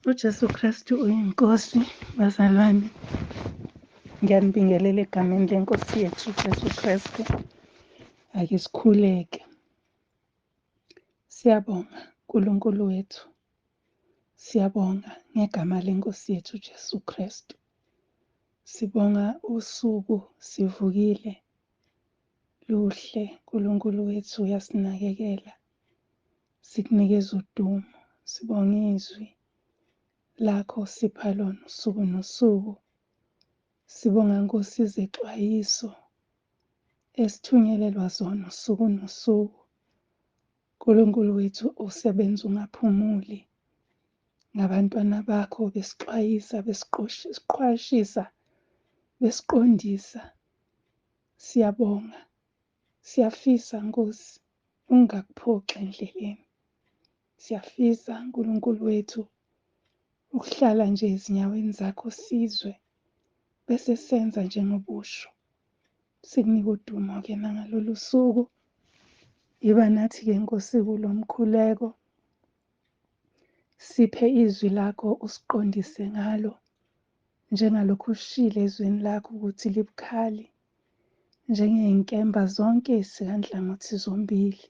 UJesu Kristu uyiNkosi, bazalwane. Ngiyanibingelela egameni leNkosi yethu uJesu Kristu. Ake sikhuleke. Siyabonga uNkulunkulu wethu. Siyabonga ngegama leNkosi yethu uJesu Kristu. Sibonga usuku sivukile. Luhle uNkulunkulu wethu uyasinakekela. Sikunikeza udumo. Sibonga izwi lakho sipha lona usuku nosuku. Sibonga Nkosi izexwayiso esithunyelelwa zona usuku nosuku. Nkulunkulu wethu usebenza ungaphumuli ngabantwana bakho besixwayisa, besiqwashisa, besiqondisa. Siyabonga, siyafisa Nkosi ungakuphoxi endleleni. Siyafisa Nkulunkulu wethu ukuhlala nje ezinyaweni zakho sizwe bese senza njengobusho. Sikunika udumo-ke nangalolu suku. Iba nathi-ke Nkosi kulo mkhuleko. Siphe izwi lakho usiqondise ngalo njengalokhu ushilo ezwini lakho ukuthi libukhali njengey'nkemba zonke ey'sikanhlangothi zombili.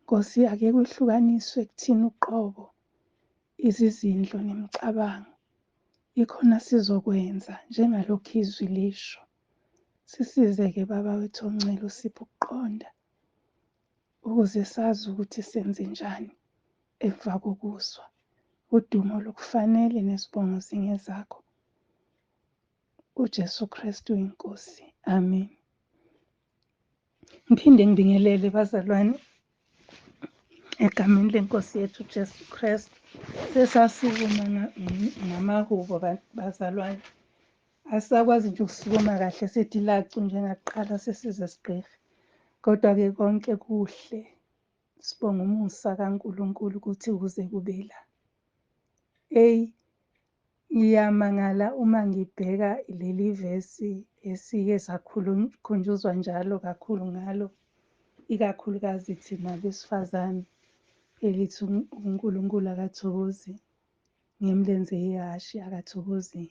Nkosi, ake kuhlukaniswe kuthina uqobo izizindlo nemicabango. Ikhona sizokwenza njengalokhu izwi lisho. Sisize-ke Baba wethu ongcwele usiphe ukuqonda ukuze sazi ukuthi senze njani emva kokuzwa. Udumo lukufanele nezibongo zingezakho. UJesu Kristu inkosi. Amen. Ngiphinde ngibingelele bazalwane egameni lenkosi yethu uJesu Kristu. Sesasukuma ngamahubo bazalwane. Asisakwazi nje ukusukuma kahle sithi lacu njengakuqala sesize sigqirhe. Kodwa-ke konke kuhle. Sibonga umusa kaNkulunkulu ukuthi kuze kube la. Eyi, ngiyamangala uma ngibheka leli vesi esike sakhunjuzwa njalo kakhulu ngalo, ikakhulukazi thina besifazane, elithi uNkulunkulu akathokozi ngemilenze yehhashi, akathokozi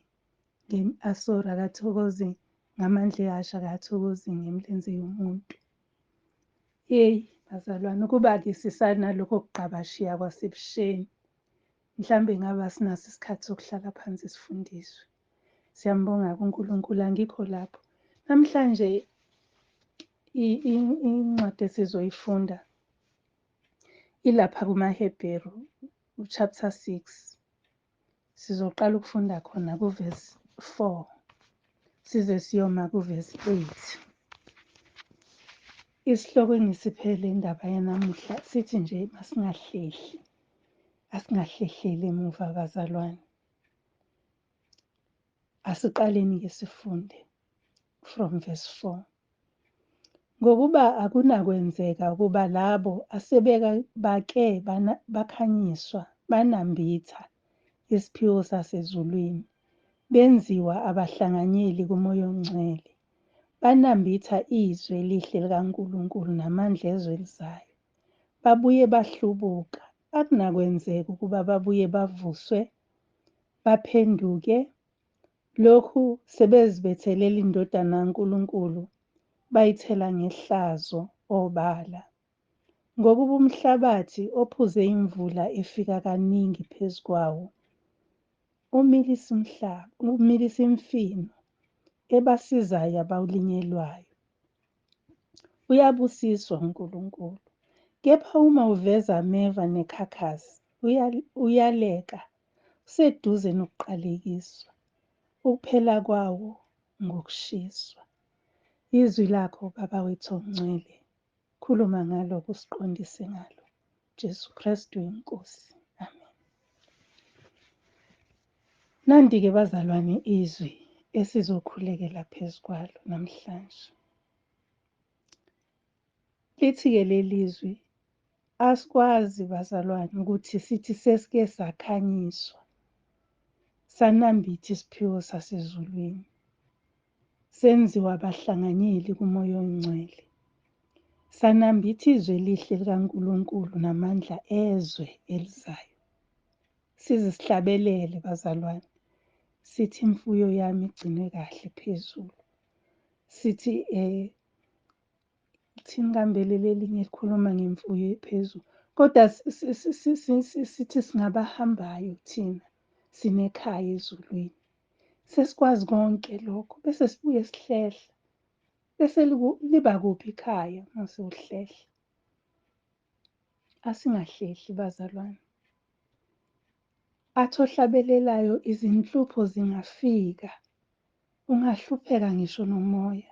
sorry, akathokozi ngamandla ehhashi, akathokozi ngemilenze yomuntu. Yeyi bazalwane, ukuba-ke sisanalokho kugqabashiya kwasebusheni, mhlambe ngabe asinaso isikhathi sokuhlala phansi sifundiswe. Siyambonga kuNkulunkulu, angikho lapho. Namhlanje incwadi esizoyifunda ilapha kumaHebheru, chapter 6. Sizoqala ukufunda khona kuvesi 4 size siyoma kuvesi 8. Isihloko engisiphele indaba yanamuhla sithi nje masingahlehli, asingahlehleli emuva bazalwane. Asiqaleni ke sifunde from verse 4. Ngokuba akunakwenzeka ukuba labo asebake bakhanyiswa banambitha isiphiwo sasezulwini, benziwa abahlanganyeli kuMoya oNgcwele, banambitha izwi elihle likaNkulunkulu namandla ezwe elizayo, babuye bahlubuka. Akunakwenzeka ukuba babuye bavuswe, baphenduke. Lokhu sebezibethelela iNdodana kaNkulunkulu, bayithela ngehlazo obala. Ngokuba umhlabathi ophuze imvula efika kaningi phezu kwawo, umilisa umhlaba, umilisa imifino ebasizayo abawulinyelwayo. Uyabusiswa uNkulunkulu. Kepha uma uveza ameva nekhakhasi, uyaleka, useduze nokuqalekiswa. Ukuphela kwawo ngokushiswa. Izwi lakho Baba wethu ongcwele, khuluma ngalo kusiqondise ngalo. Jesu Kristu inkosi. Amen. Nandi-ke bazalwane izwi esizokhulekela phezu kwalo namhlanje. Lithi-ke leli zwi, asikwazi bazalwane ukuthi sithi sesike sakhanyiswa, sanambitha isiphiwo sasezulwini, senziwa abahlanganyeli kuMoya oNgcwele, sanambitha izwi elihle likaNkulunkulu namandla ezwe elizayo. Size sihlabelele bazalwane, sithi imfuyo yami igcinwe kahle phezulu. Sithi thini kambe leli elinye elikhuluma ngemfuyo ephezulu, kodwa sithi singabahambayo thina, sinekhaya ezulwini. Sesikwazi konke lokho bese sibuye sihlehla, bese liba kuphi ikhaya mase uhlehla? Asingahlehli bazalwane. Athi ohlabelelayo izinhlupho zingafika, ungahlupheka ngisho nomoya,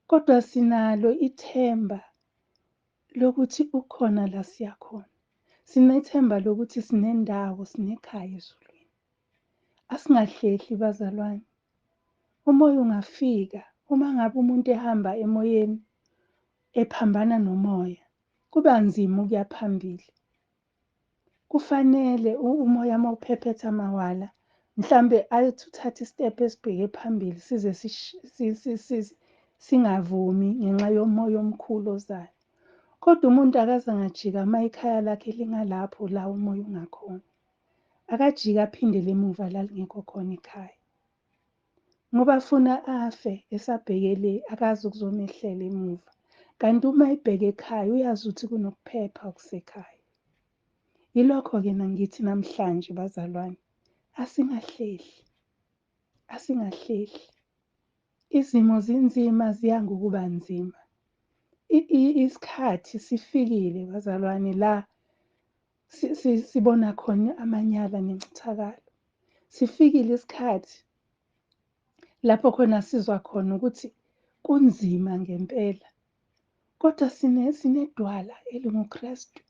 kodwa sinalo ithemba lokuthi ukhona la siyakhona. Sinethemba lokuthi sinendawo, sinekhaya ezulwini. Asingahlehli bazalwane. Umoya ungafika, uma ngabe umuntu ehamba emoyeni ephambana nomoya, kuba nzima ukuya phambili. Kufanele umoya uma uphephetha mawala, mhlambe athi uthathe isitephu esibheke phambili size singavumi ngenxa yomoya omkhulu ozayo. Kodwa umuntu akaze angajika uma ikhaya lakhe lingalapho la umoya ungakhona. Akajike aphindele emuva la lingekho khona ikhaya. Ngoba funa afe esabheke le, akazi okuzomehlela emuva. Kanti uma ebheke ekhaya uyazi ukuthi kunokuphepha okusekhaya. Yilokho-ke nangithi namhlanje bazalwane, asingahlehli, asingahlehli. Izimo zinzima, ziya ngokuba nzima. Isikhathi sifikile bazalwane la sibona khona amanyala nencithakalo. Sifikile isikhathi lapho khona sizwa khona ukuthi kunzima ngempela, kodwa sinedwala elinguKristu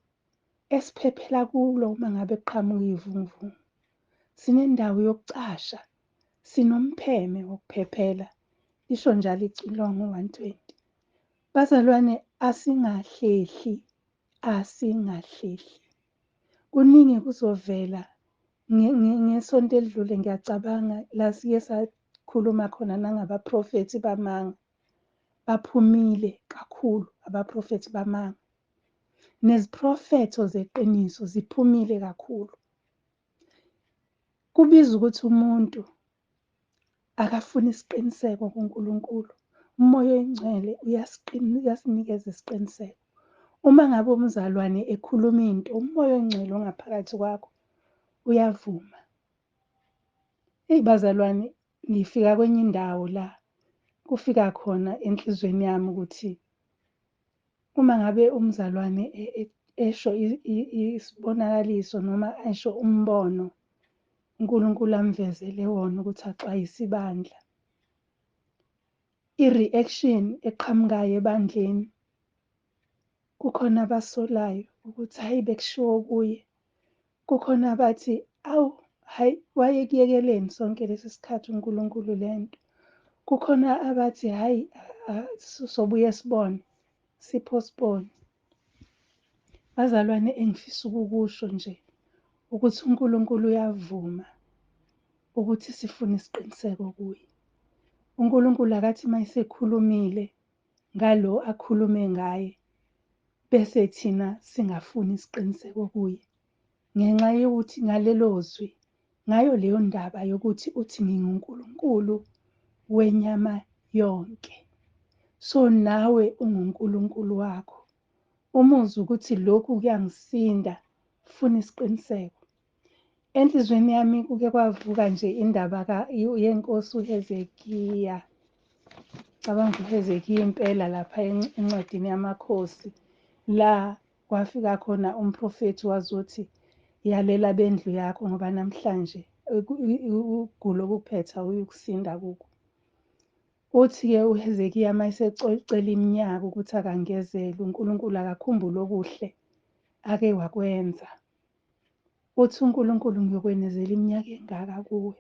esiphephela kulo uma ngabe kuqhamuka iy'vunguvungu. Sinendawo yokucasha, sinompheme wokuphephela, lisho njalo icilongo 120. Bazalwane, asingahlehli, asingahlehli. Kuningi kuzovela. Ngesonto elidlule ngiyacabanga la sike sakhuluma khona nangabaprofethi bamanga. Baphumile kakhulu abaprofethi bamanga. Neziprofetho zeqiniso ziphumile kakhulu. Kubiza ukuthi umuntu akafune isiqiniseko kuNkulunkulu. Umoya oyingcwele uyasinikeza isiqiniseko. Uma ngabe umzalwane ekhuluma into, umoya oyingcwele ongaphakathi kwakho uyavuma. Eyi bazalwane, ngifika kwenye indawo la kufika khona enhliziyweni yami ukuthi uma ngabe umzalwane esho isibonakaliso noma esho umbono uNkulunkulu amvezele wona ukuthi axwayise ibandla, i-reaction eqhamukayo ebandleni, kukhona abasolayo ukuthi hayi bekushiwo kuye, kukhona abathi awu hayi wayekuyekeleni sonke lesi sikhathi uNkulunkulu lento, kukhona abathi hayi sobuye sibone, sipostpone. Bazalwane, engifisa ukukusho nje ukuthi uNkulunkulu uyavuma ukuthi sifune isiqiniseko kuye. uNkulunkulu akathi mayesekhulumile ngalo akhulume ngaye, bese thina singafuni isiqiniseko kuye ngenxa yokuthi ngalelo zwi, ngayo leyo ndaba yokuthi uthi nginguNkulunkulu wenyama yonke. So nawe unguNkulunkulu wakho. Umuzwa ukuthi lokhu kuyangisinda, funa isiqiniseko. Enhliziyweni yami kuke kwavuka nje indaba yenkosi uHezekiya. Cabanga uHezekiya impela lapha encwadini yamakhosi, la kwafika khona umprofethi wazothi yalela bendlu yakho ngoba namhlanje ukugula okuphetha uyukusinda kuko. Uthi-ke uHezekiya uma esecela iminyaka ukuthi akangezele, uNkulunkulu akakhumbule okuhle ake wakwenza. Uthi uNkulunkulu ngiyokwenezela iminyaka engaka kuwe.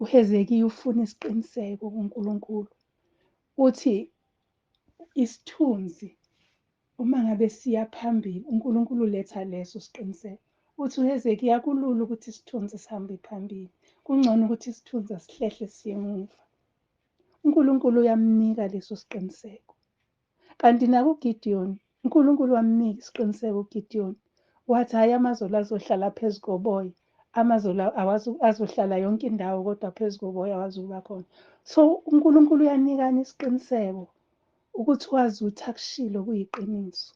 uHezekiya ufuna isiqiniseko kuNkulunkulu. Uthi isithunzi uma ngabe siya phambili, uNkulunkulu uletha leso siqiniseko. Uthi uHezekiya kulula ukuthi isithunzi sihambe phambili, kungcono ukuthi isithunzi asihlehle siye emuva. uNkulunkulu uyamnika leso siqiniseko. Kanti nakuGideon, uNkulunkulu wamnika isiqiniseko uGideon. Wathi hhayi amazolo azohlala phezu koboya, Amazolo azohlala yonke indawo kodwa phezu koboya awazukuba khona. So uNkulunkulu uyanikana isiqiniseko ukuthi wazi ukuthi akushilo kuyiqiniso,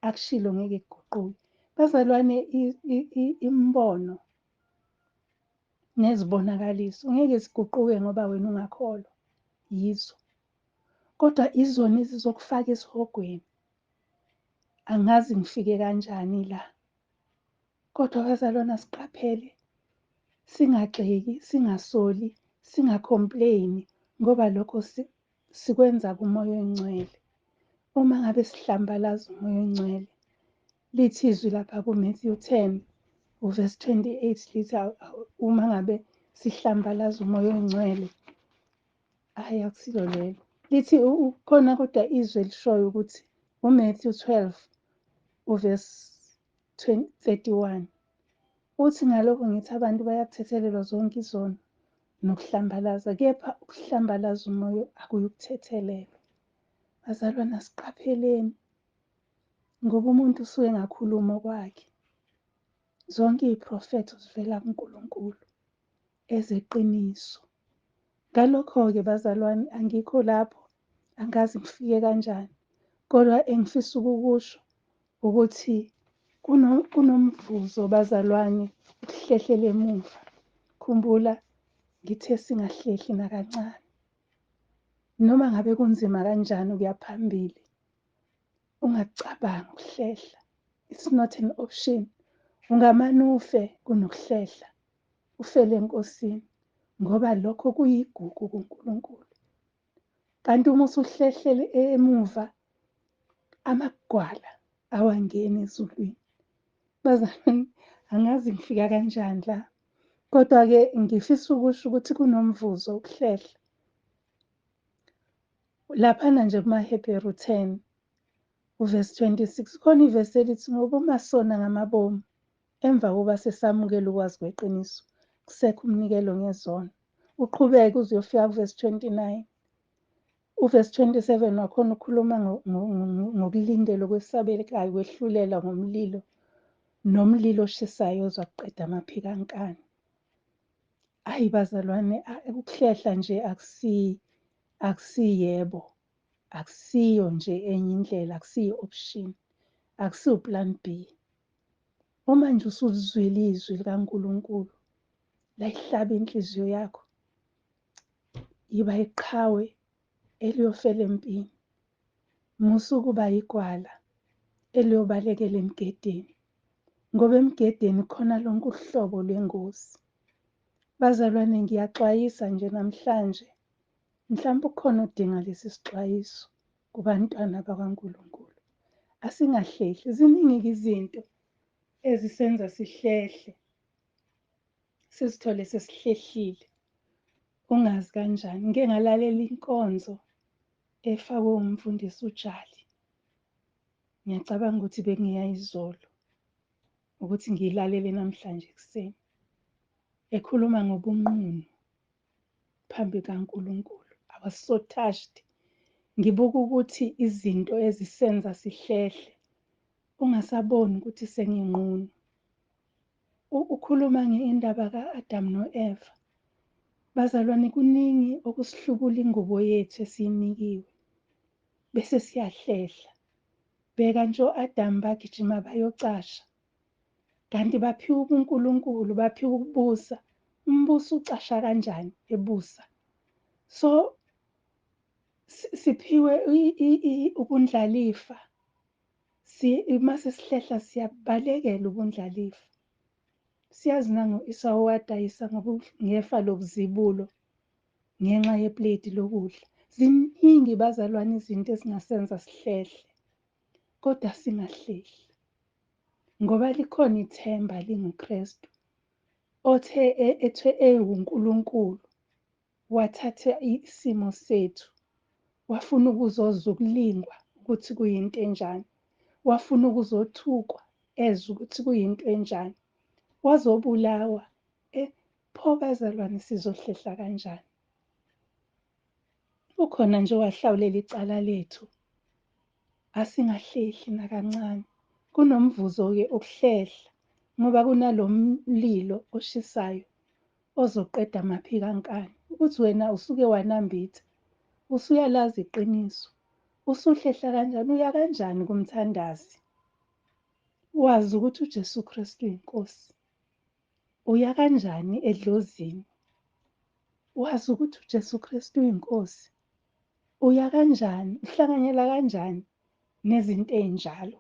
akushilo ngeke kuguquke. Bazalwane, imibono nezibonakaliso ngeke ziguquke ngoba wena ungakholwa yizo, kodwa izona ezizokufaka esihogweni. Angazi ngifike kanjani la, kodwa bazalwane siqaphele, singagxeki, singasoli, singacomplaini, ngoba lokho sikwenza kuMoya oNgcwele. Uma ngabe sihlambalaza uMoya oNgcwele, lithi izwi lapha kuMatthew 10 uverse 28 lithi uma ngabe sihlambalaza uMoya oNgcwele, hhayi akusilo lelo, lithi khona kodwa izwi elishoyo ukuthi uMatthew 12 uverse 31 uthi ngalokho ngithi abantu bayakuthethelelwa zonke izono nokuhlambalaza, kepha ukuhlambalaza umoya akuyukuthethelelwa. Bazalwane, asiqapheleni ngoba umuntu usuke engakhuluma okwakhe. Zonke iy'profetho zivela kuNkulunkulu ezeqiniso. Ngalokho-ke bazalwane, angikho lapho, angazi ngifike kanjani, kodwa engifisa ukukusho ukuthi kunomvuzo bazalwane ukuhlehlela emuva. Khumbula ngithe singahlehli nakancane, noma ngabe kunzima kanjani ukuya phambili, ungacabangi ukuhlehla. It's not an option. Ungamane ufe kunokuhlehla, ufele eNkosini, ngoba lokho kuyigugu kuNkulunkulu. Kanti uma usuhlehlele emuva, amagwala awangeni ezulwini. Bazalwane, angazi ngifika kanjani la, kodwa-ke ngifisa ukusho ukuthi kunomvuzo ukuhlehla. Laphana nje kumaHebheru 10 uverse 26 khona ivesi elithi ngoba uma sona ngamabomu emva kokuba sesamukela ukwazi kweqiniso kusekho umnikelo ngezono. Uqhubeke uze uyofika kuverse 29. Uverse 27 wakhona ukhuluma ngokulindela okwesabekayo kwehlulela ngomlilo nomlilo oshisayo ozakuqeda amaphikankani. Ayi bazalwane, ukuhlehla nje akusiyebo, akusiyo nje enye indlela, akusiyo option, akusiyo plan B. Uma nje usuzwile izwi likaNkulunkulu layihlaba inhliziyo yakho, yiba iqhawe eliyofela empini. Musa ukuba igwala eliyobalekela emgedeni, ngoba emgedeni khona lonke uhlobo lwengozi. Bazalwane, ngiyaxwayisa nje namhlanje, mhlawumbe ukhona odinga lesi sixwayiso kubantwana bakaNkulunkulu. Asingahlehli, ziningi izinto ezisenza sihlehle, sizithole sesihlehlile ungazi kanjani. Ngike ngalalela inkonzo efakwe umfundisi uJali, ngiyacabanga ukuthi bekungeyayizolo ukuthi ngiyilalele namhlanje ekuseni, ekhuluma ngobunqunu phambi kaNkulunkulu. I was so touched. Ngibuka ukuthi izinto ezisenza sihlehle ungasaboni ukuthi senginqunu. Ukhuluma ngendaba ka-Adam no-Eva. Bazalwane, kuningi okusihlubula ingubo yethu esiyinikiwe bese siyahlehla. Bheka nje o-Adam bagijima bayocasha, kanti baphiwa ubuNkulunkulu, baphiwa ukubusa. Umbuso ucasha kanjani ebusa? So siphiwe ubundlalifa. Mase sihlehla siyabalekela ubundlalifa. Siyazi nango-Esawu wadayisa ngefa lobuzibulo ngenxa yepleti lokudla. Ziningi bazalwane izinto ezingasenza sihlehle, kodwa singahlehli, ngoba likhona ithemba linguKristu othe ethe ewuNkulunkulu wathatha isimo sethu, wafuna ukuzoza ukulingwa ukuthi kuyinto enjani, wafuna ukuzothukwa ezwe ukuthi kuyinto enjani, wazobulawa. Pho bazalwane sizohlehla kanjani? Ukhona nje owahlawulela icala lethu. Asingahlehli nakancane. Kunomvuzo-ke ukuhlehla, Ngoba kunalo mlilo oshisayo ozoqeda amaphikankani. Ukuthi wena usuke wanambitha, usuyalazi iqiniso, usuhlehla kanjani, uya kanjani kumthandazi? Wazi ukuthi uJesu Kristu uyinkosi. Uya kanjani edlozini? Wazi ukuthi uJesu Kristu uyinkosi. Uya kanjani, uhlanganyela kanjani nezinto ey'njalo?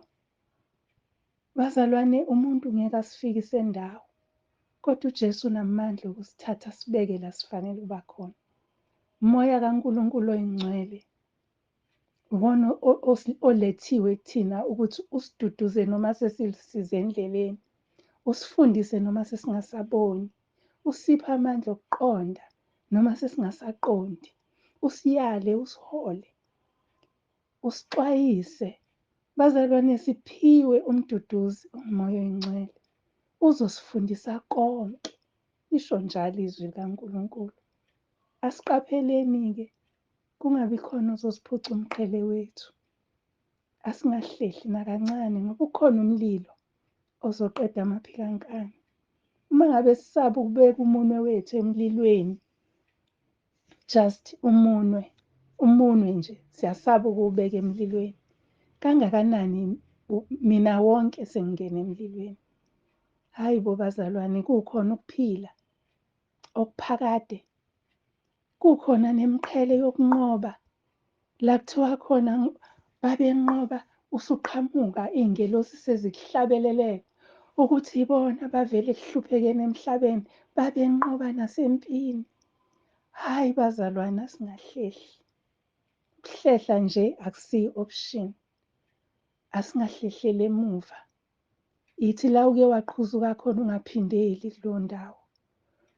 Bazalwane, umuntu ngeke asifikise ndawo, kodwa uJesu unamandla okusithatha asibeke la sifanele ukuba khona. Umoya kaNkulunkulu oyingcwele uwona olethiwe kuthina ukuthi usiduduze noma sesilisize endleleni, usifundise noma sesingasaboni, usiphe amandla okuqonda noma sesingasaqondi, usiyale, usihole, usixwayise. Bazalwane, siphiwe umduduzi uMoya oyiNgcwele, uzosifundisa konke, lisho njalo izwi likaNkulunkulu. Asiqapheleni-ke, kungabi khona ozosiphuca umqhele wethu. Asingahlehli nakancane ngoba ukhona umlilo ozoqeda amaphikankani. Uma ngabe sisaba ukubeka umunwe wethu emlilweni, just umunwe, umunwe nje siyasaba ukuwubeka emlilweni. Kangakanani mina wonke sengingena emlilweni. Hhayi bo bazalwane, kukhona ukuphila okuphakade. Kukhona nemiqhele yokunqoba. La kuthiwa khona babenqoba usuqhamuka iy'ngelosi sezikuhlabelelela ukuthi ibona bavele ekuhluphekeni emhlabeni, babenqoba nasempini. Hhayi bazalwane, asingahlehli. Ukuhlehla nje akusiyo i-option. Asingahlehleli emuva. Ithi la uke waqhuzuka khona ungaphindeli kuleyo ndawo.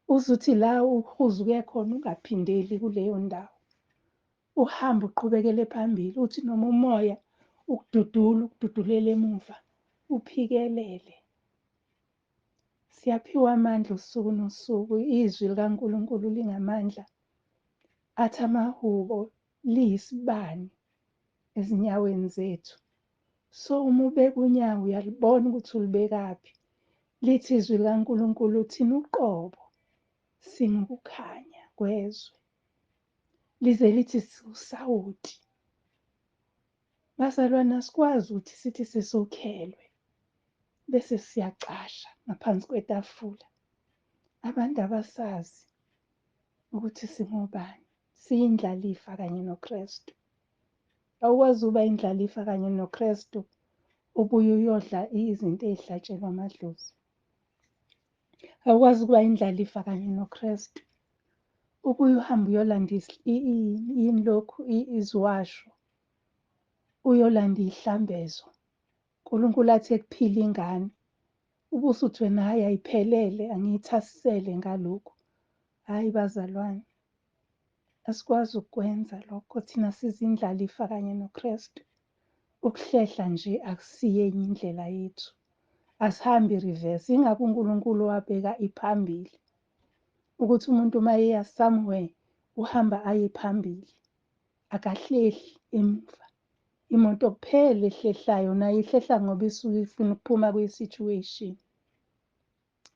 Uzuthi la uhuzuke khona ungaphindeli kuleyo ndawo. Uhambe uqhubekele phambili, uthi noma umoya ukududula, ukududulela emuva, uphikelele. Siyaphiwa amandla usuku nosuku. Izwi likaNkulunkulu lingamandla. Athi amahubo liyisibani ezinyaweni zethu. So uma ubeka unyawo uyalibona ukuthi ulibekaphi. Lithi izwi likaNkulunkulu thina uqobo singukukhanya kwezwe. Lize lithi siwusawoti. Bazalwane, asikwazi ukuthi sithi sesokhelwe bese siyacasha ngaphansi kwetafula. Abantu abasazi ukuthi singobani, siyindlalifa kanye noKristu. Awukwazi ukuba indlalifa kanye noKristu ubuye uyodla izinto ey'hlatshelwa amadlozi. Awukwazi ukuba indlalifa kanye noKristu ubuye uhambe uyolanda yini lokhu iziwasho, uyolanda iy'hlambezo. uNkulunkulu athi ekuphila ingane, ubusuthi wena hhayi ayiphelele angiyithasisele ngalokhu. Hhayi bazalwane, asikwazi ukukwenza lokho, thina sizindlalifa kanye noKristu. Ukuhlehla nje akusiyo enye indlela yethu. Asihambi reverse, ingakho uNkulunkulu wabeka iphambili. Ukuthi umuntu uma eya somewhere uhamba aye phambili, akahlehli emuva. Imoto kuphela ehlehlayo nayo ihlehla ngoba isuke ifuna ukuphuma kwi-situation.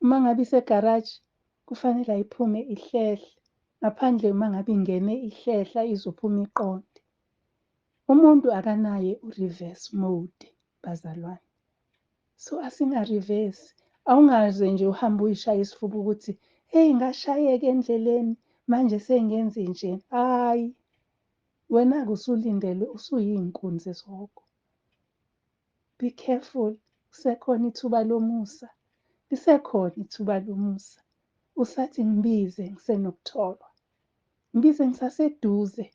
Uma ngabe isegaraji kufanele ayiphume ihlehle, ngaphandle uma ngabe ingene ihlehla izophuma iqonde. Umuntu akanaye u-reverse mode bazalwane. So asinga-reverse. Awungaze nje uhambe uyishaye isifuba ukuthi hey ngashayeka endleleni manje sengenze nje. Hhayi, wena-ke usulindelwe usuyinkunzi esihogo. Be careful, kusekhona ithuba lomusa. Lisekhona ithuba lomusa. Usathi ngibize ngisenokutholwa. Ngibize ngisaseduze.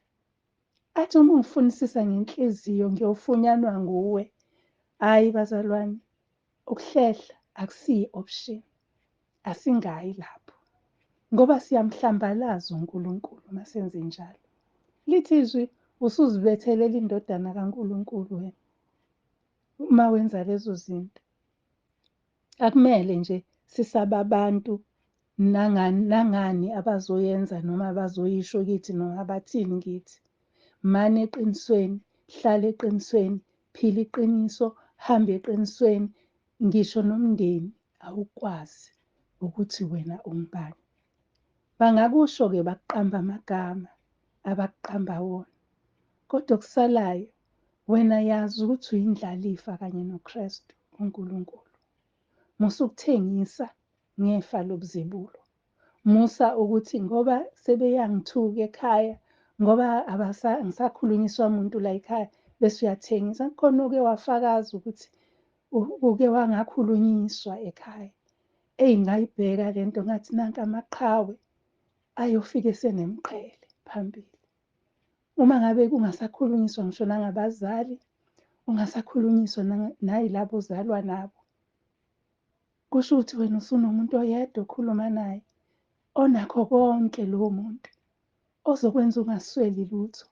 Athi uma ungifunisisa ngenhliziyo ngiyofunyanwa nguwe. Hhayi bazalwane, ukuhlehla akusiyi option. Asingayi lapho. Ngoba siyamhlambalaza uNkulunkulu uma senze njalo. Lithi izwi usuzibethelela indodana kaNkulunkulu wena uma wenza lezo zinto. Akumele nje sisaba abantu nangani nangani abazoyenza noma abazoyisho kithi noma abathini kithi. Mane eqinisweni, hlala eqinisweni, phila iqiniso, hamba eqinisweni, ngisho nomndeni awukwazi ukuthi wena ungubani. Bangakusho-ke bakuqamba amagama abakuqamba wona, kodwa okusalayo wena yazi ukuthi uyindlalifa kanye noKristu kuNkulunkulu. Musa ukuthengisa ngefa lobuzibulo. Musa ukuthi ngoba sebeyangithuka ekhaya, ngoba angisakhulunyiswa muntu la ekhaya, bese uyathengisa. Kukhona oke wafakaza ukuthi uke wangakhulunyiswa ekhaya. Eyi, ngayibheka le nto ngathi nanka amaqhawe ayofike esenemqhele phambili. Uma ngabe kungasakhulunyiswa ngisho nangabazali, ungasakhulunyiswa nayilabo ozalwa nabo, kusho ukuthi wena usunomuntu oyedwa okhuluma naye, onakho konke lowo muntu, ozokwenza ungasweli lutho.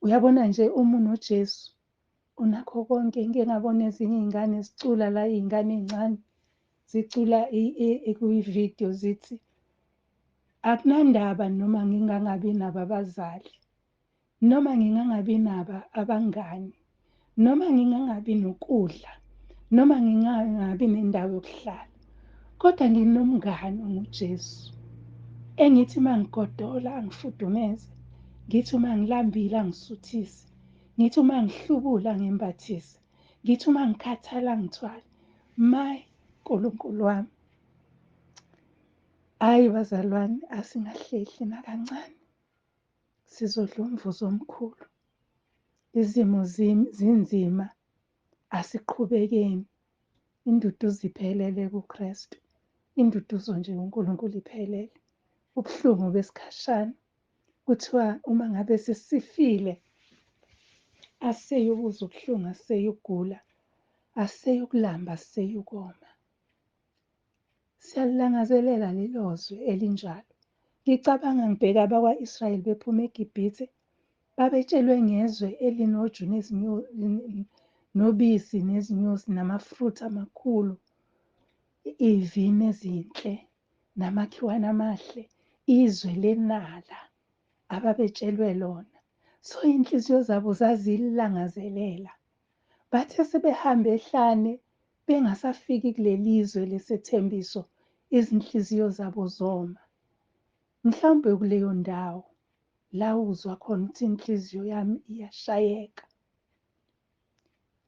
Uyabona nje uma unoJesu, unakho konke. Ngike ngabona ezinye iy'ngane zicula la, iy'ngane ey'ncane zicula kwividiyo zithi, akunandaba noma ngingangabi nabo abazali, noma ngingangabi nabo abangani, noma ngingangabi nokudla, noma ngingangabi nendawo yokuhlala, kodwa nginomngani onguJesu, engithi uma ngigodola angifudumeze, ngithi uma ngilambile angisuthise, ngithi uma ngihlubula angimbathise, ngithi uma ngikhathala angithwale. My Nkulunkulu wami. Hhayi bazalwane, asingahlehli nakancane, sizodla umvuzo omkhulu. Izimo zinzima, asiqhubekeni. Induduzo iphelele kuKristu. Induduzo nje uNkulunkulu iphelele. Ubuhlungu besikhashana, kuthiwa uma ngabe sesifile, asiseyukuzwa ubuhlungu, asiseyukugula, asiseyukulamba, asiseyukoma. Siyalilangazelela lelo zwe elinjalo. Ngicabanga ngibheka abakwa-Israyeli bephuma eGibhithe, babetshelwe ngezwe elinoju nobisi nezinyosi namafruthi amakhulu, iy'vini ezinhle namakhiwane amahle, izwe lenala ababetshelwe lona. So iy'nhliziyo zabo zazilangazelela. Bathe sebehambe ehlane bengasafiki kuleli zwe lesethembiso, izinhliziyo zabo zoma. Mhlawumbe kuleyo ndawo la uzwa khona ukuthi inhliziyo yami iyashayeka.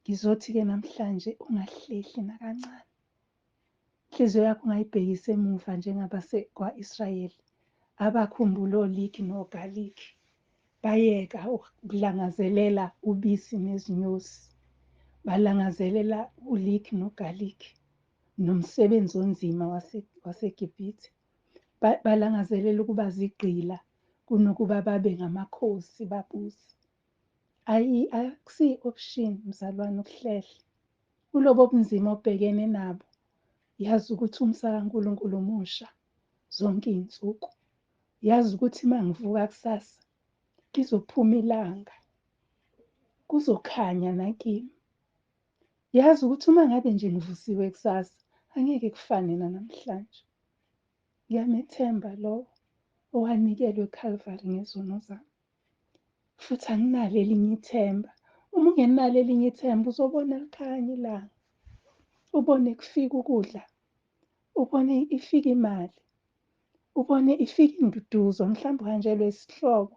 Ngizothi-ke namhlanje ungahlehli nakancane. Inhliziyo yakho ungayibhekisi emuva njengabase-kwa-Israyeli abakhumbula olikhi nogalikhi, bayeka ukulangazelela ubisi nezinyosi, balangazelela ulikhi nogalikhi nomsebenzi onzima waseGibhithe. Balangazelela ukuba zigqila kunokuba babe ngamakhosi babuse. Akusiyi-option mzalwane ukuhlehla. Kulobo bunzima obhekene nabo, yazi ukuthi umsa kaNkulunkulu musha zonke iy'nsuku. Yazi ukuthi uma ngivuka kusasa lizophuma ilanga, kuzokhanya nakimi. Yazi ukuthi uma ngabe nje ngivusiwe kusasa angeke kufane nanamhlanje. Ngiyamethemba lowo owanikelwa eCalvary ngezono zami. Futhi anginalo elinye ithemba. Uma ungenalo elinye ithemba uzobona likhanya ilanga. Ubone kufika ukudla, ubone ifika imali, ubone ifika induduzo, mhlawumbe uhanjelwe isihlobo.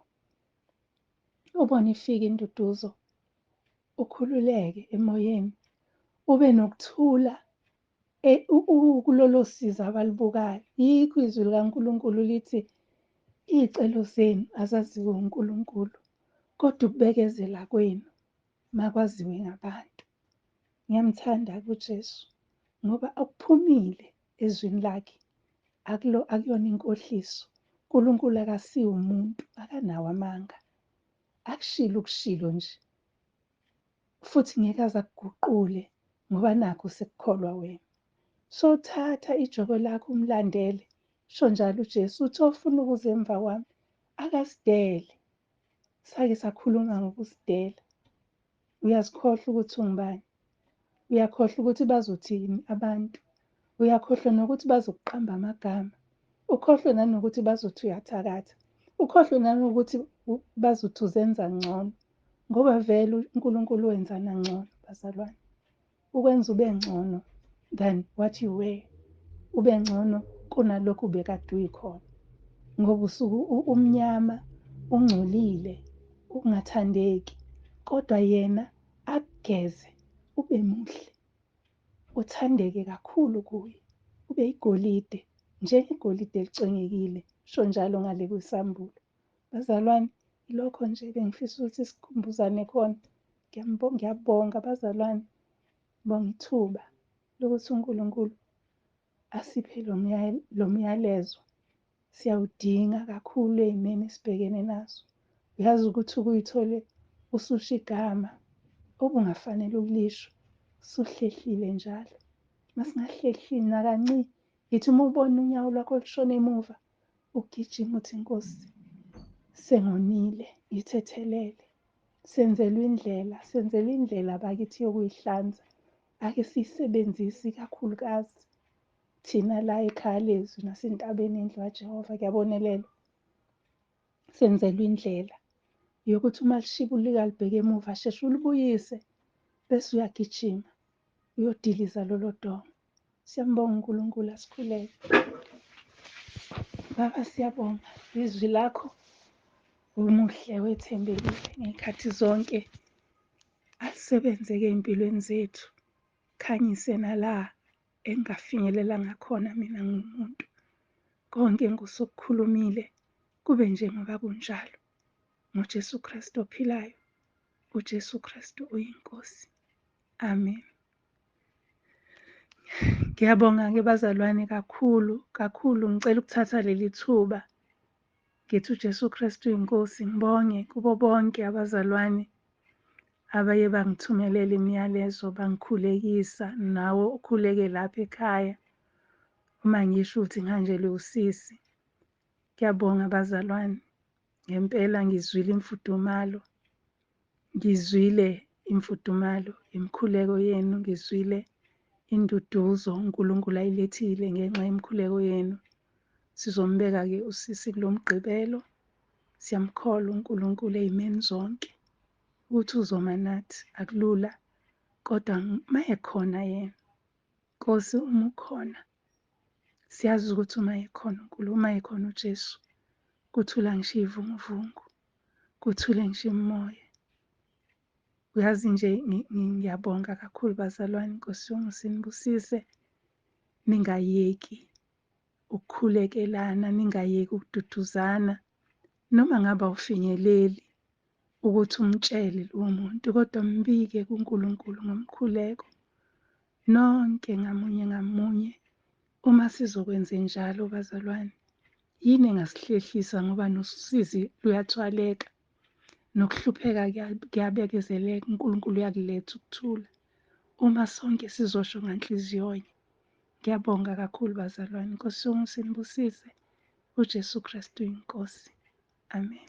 Ubone ifika induduzo, ukhululeke emoyeni, ube nokuthula kulolo sizi abalibukayo. Yikho izwi likaNkulunkulu lithi iy'celo zenu azaziwe uNkulunkulu, kodwa ukubekezela kwenu makwaziwe ngabantu. Ngiyamthanda uJesu ngoba okuphumile ezwini lakhe akuyona inkohliso. uNkulunkulu akasiwo umuntu, akanawo amanga. Akushilo ukushilo nje. Futhi ngeke aze akuguqule ngoba nakho sekukholwa wena. So thatha ijoko lakho umlandele. Sho njalo uJesu uthi ofuna ukuza emva kwami akasidele. Sake sakhuluma ngokusidela. Uyazikhohlwa ukuthi ungubani. Uyakhohlwa ukuthi bazothini abantu. Uyakhohlwa nokuthi bazokuqamba amagama. Ukhohlwe nanokuthi bazothi uyathakatha. Ukhohlwe nanokuthi bazothi uzenza ngcono. Ngoba vele uNkulunkulu wenzana ngcono bazalwane. Ukwenza ube ngcono. than what you were, ube ngcono kunalokhu ubekade uyikhona, ngoba usuke umnyama, ungcolile, ungathandeki, kodwa yena akugeze ube muhle, uthandeke kakhulu kuye, ube igolide, njengegolide elicwengekile, sho njalo ngale kwisambulo. Bazalwane, ilokho nje bengifisa ukuthi sikhumbuzane khona. Ngiyabonga bazalwane, ngibonga ithuba lokuthi uNkulunkulu asiphe lo myalezo. Siyawudinga kakhulu ey'meni esibhekene nazo. Uyazi ukuthi ukuyithole ususho igama obungafanele ukulisho, usuhlehlile njalo. Masingahlehlile nakanci, ngithi uma ubona unyawo lwakho lushona emuva, ugijima uthi Nkosi, sengonile, ngithethelele. Senzelwe indlela, senzelwe indlela bakithi yokuyihlanza. Ake siyisebenzise ikakhulukazi thina la ekhaya lezwi nasentabeni endlu kaJehova, kuyabonelelwa. Senzelwe indlela yokuthi uma lishibulika libheke emuva, sheshe ulibuyise bese uyagijima uyodiliza lolo donga. Siyambonga uNkulunkulu, asikhuleke. Baba, siyabonga izwi lakho, umuhle wethembekile ngey'khathi zonke. Alisebenzeke ey'mpilweni zethu, khanyise nala engingafinyelelanga khona mina ngumuntu. Konke Nkosi okukhulumile kube njengoba kunjalo, ngoJesu Kristu ophilayo, uJesu Kristu uyiNkosi. Amen. Ngiyabonga-ke bazalwane kakhulu kakhulu. Ngicela ukuthatha leli thuba ngithi uJesu Kristu uyiNkosi, ngibonge kubo bonke abazalwane abaye bangithumelela imiyalezo, bangikhulekisa, nawe ukhuleke lapha ekhaya uma ngisho ukuthi ngihanjelwe usisi. Ngiyabonga bazalwane, ngempela ngizwile imfudumalo, ngizwile imfudumalo, imikhuleko yenu, ngizwile induduzo uNkulunkulu ayilethile ngenxa yemikhuleko yenu. Sizombeka-ke usisi kulo mgqibelo. Siyamkholwa uNkulunkulu ey'meni zonke ukuthi uzoma nathi. Akulula, kodwa mayekhona yena, Nkosi, uma ukhona, siyazi ukuthi uma ekhona uNkulunkulu, uma ekhona uJesu, kuthula ngisho iy'vunguvungu, kuthule ngisho imimoya. Uyazi nje, ngiyabonga kakhulu bazalwane, Nkosi yomusa inibusise, ningayeki ukukhulekelana, ningayeki ukududuzana, noma ngabe awufinyeleli ukuthi umtshele lowo muntu, kodwa mbike kuNkulunkulu ngomkhuleko. Nonke ngamunye ngamunye, uma sizokwenze njalo bazalwane, yini engasihlehlisa, ngoba nosizi luyathwaleka, nokuhlupheka kuyabekezeleka, uNkulunkulu uyakuletha ukuthula uma sonke sizosho nganhliziyonye. Ngiyabonga kakhulu bazalwane, Nkosi yomusa inibusise. uJesu Kristu uyiNkosi. Amen.